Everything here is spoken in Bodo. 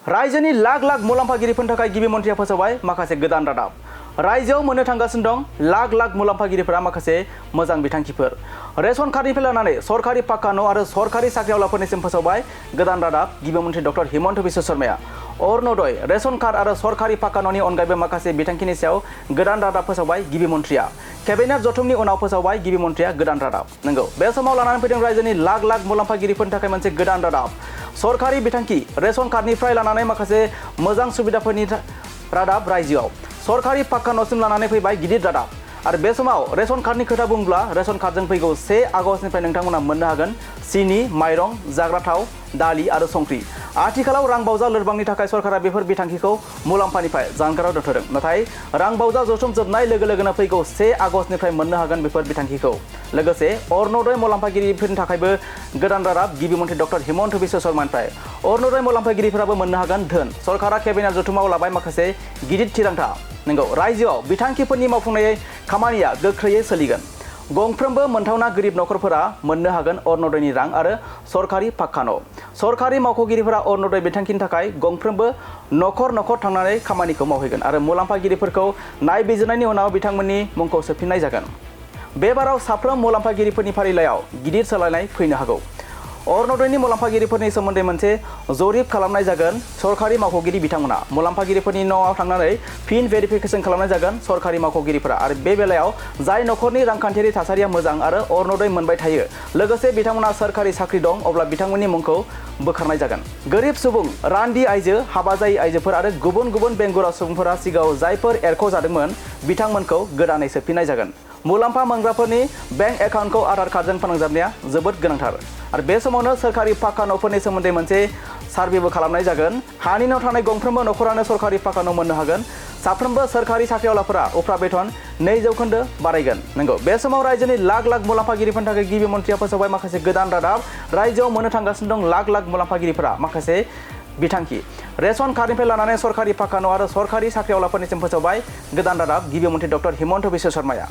रायजोनि लाख लाख मुलाम्फागिरिफोरनि थाखाय गिबि मन्थ्रिया फोसावबाय माखासे गोदान रादाब। रायजोआव मोननो थांगासिनो दं लाख लाख मुलाम्फागिरिफोरा माखासे मोजां बिथांखिफोर। रेशन कार्डनिफ्राय लानानै सरकारि पाक्का न' आरो सरकारि साख्रिआवलाफोरनिसिम फोसावबाय गोदान रादाब गिबि मन्थ्रि डक्टर हिमन्त बिश्व शर्माया। अरुणोदय रेशन कार्ड आरो सरकारि पाक्का न'नि अनगायैबो माखासे बिथांखिनि सायाव गोदान रादाब फोसावबाय गिबि मन्थ्रिया। केबिनेट जथुमनि उनाव फोसावबाय गिबि मन्थ्रिया गोदान रादाब। नंगौ, बे समाव लानानै फैदों रायजोनि लाख लाख मुलाम्फागिरिफोरनि थाखाय मोनसे गोदान रादाब। सरकारि बिथांखि रेशन कार्डनिफ्राय लानानै माखासे मोजां सुबिदाफोरनि रादाब रायजोआव। सरकारि पाक्का न'सिम लानानै फैबाय गिदिर रादाब। आरो बे समाव रेशन कार्डनि खोथा बुङोब्ला रेशन कार्डजों फैगौ 1 आगस्टनिफ्राय नोंथांमोना मोननो हागोन सिनि, माइरं, जाग्रा थाव, दालि आरो संख्रि। आथिखालाव रां बावजा लोरबांनि थाखाय सरकारा बेफोर बिथांखिखौ मुलाम्फानिफ्राय जानगाराव दोनथ'दों। नाथाय रां बावजा जथुम जोबनाय लोगो लोगोनो फैगौ 1 आगस्टनिफ्राय मोननो हागोन बेफोर बिथांखिखौ। लोगोसे अरुणोदय मुलाम्फागिरिफोरनि थाखायबो गोदान रादाब गिबि मन्थ्रि डक्टर हिमन्त बिश्व शर्मानिफ्राय। अरुणोदय मुलाम्फागिरिफोराबो मोननो हागोन धोन। सरकारा केबिनेट जथुमाव लाबाय माखासे गिदिर थिरांथा। नंगौ, रायजोआव बिथांखिफोरनि मावफुंनाय खामानिया गोख्रैयै सोलिगोन। गंफ्रोमबो मोनथावना गोरिब नखरफोरा मोननो हागोन अरुणोदयनि रां आरो सरकारि पाक्का न'। सरकारि मावख'गिरिफोरा अरुणोदय बिथांखिनि थाखाय गंफ्रोमबो नखर नखर थांनानै खामानिखौ मावहैगोन आरो मुलाम्फागिरिफोरखौ नायबिजिरनायनि उनाव बिथांमोननि मुंखौ सोफिननाय जागोन। बे बाराव साफ्रोम मुलाम्फागिरिफोरनि फारिलाइयाव गिदिर सोलायनाय फैनो हागौ। अरुणोदयनि मुलाम्फागिरिफोरनि सोमोन्दै मोनसे जरिब खालामनाय जागोन। सरकारि मावख'गिरि बिथांमोना मुलाम्फागिरिफोरनि न'आव थांनानै फिन भेरिफिकेसन खालामनाय जागोन सरकारि मावख'गिरिफोरा। आरो बे बेलायाव जाय नखरनि रांखान्थियारि थासारिया मोजां आरो अरुणोदय मोनबाय थायो, लोगोसे बिथांमोना सरकारि साख्रि दं, अब्ला बिथांमोननि मुंखौ बोखारनाय जागोन। गोरिब सुबुं, रान्दि आइजो, हाबा जायै आइजोफोर आरो गुबुन गुबुन बेंगुरा सुबुंफोरा सिगाङाव जायफोर एरख'जादोंमोन बिथांमोनखौ गोदानै सोफिननाय जागोन। मुलाम्फा मोनग्राफोरनि बेंक एकाउन्टखौ आधार कार्डजों फोनांजाबनाया जोबोद गोनांथार। आरो बे समावनो सरकारि पाक्का न'फोरनि सोमोन्दै मोनसे सार्भेबो खालामनाय जागोन। हानि न' थानाय गंफ्रोमबो नखरानो सरकारि पाक्का न' मोननो हागोन। साफ्रोमबो सरकारि साख्रिआवलाफोरा उफ्रा बेथन 2% बारायगोन। नंगौ, बे समाव रायजोनि लाख लाख मुलाम्फागिरिफोरनि थाखाय गिबि मन्थ्रिया फोसावबाय माखासे गोदान रादाब। रायजोआव मोननो थांगासिनो दं लाख लाख मुलाम्फागिरिफोरा माखासे बिथांखि। रेशन कार्डनिफ्राय लानानै सरकारि पाक्का न' आरो सरकारि साख्रिआवलाफोरनिसिम फोसावबाय गोदान रादाब गिबि मन्थ्रि डक्टर हिमन्त बिश्व शर्माया।